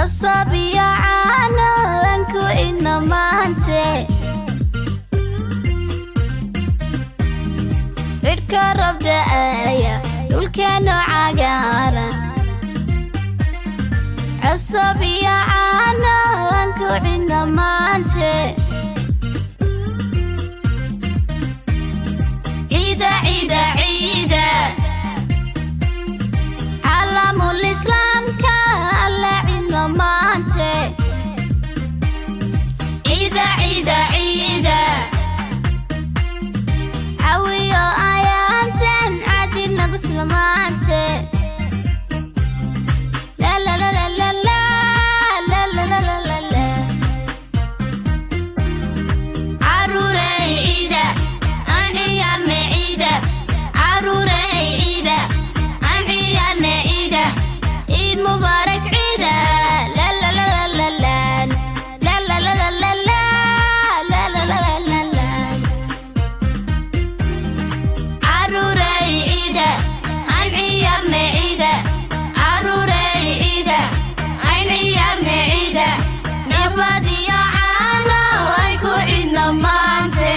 Cusub iyo caano aan ku cidno maante. Cirka roob da'aya, dhulkeenu cagaaran. Cusub iyo caano aan ku cidno maante. Ciida, ciida, ciida. Caalamul Islaamka alla cidno maante. Ciida, ciida, ciida. Cawiyo ayaantan cadid nagu sima maante. La la la la la la la la la la la la. Caruurey ciida, aan ciyaarne ciida. Caruurey ciida, aan ciyaarne ciida. Ciid mubaarak ciida. La la la la la la. La la la la la la. La la la la la la. Caruurey ciida, aan ciyaarne ciida. Caruurey ciida, aan ciyaarne ciida. Nabad iyo caano ay ku cidno maante.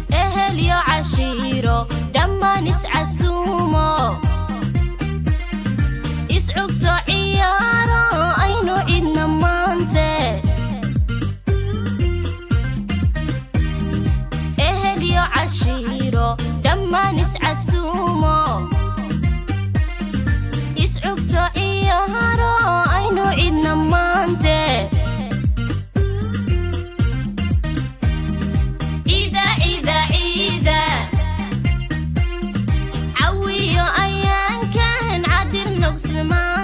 Ehel iyo cashiiro dhammaan iscasuumo, iscugto, ciyaaro, aynu cidna maante. Ehel iyo cashiiro dhammaan iscasuumo, iscugto, ciyaaro, aynu cidna maante. Ciida, ciida, ciida. Cawiyo ayaankan cadil nogsime maante.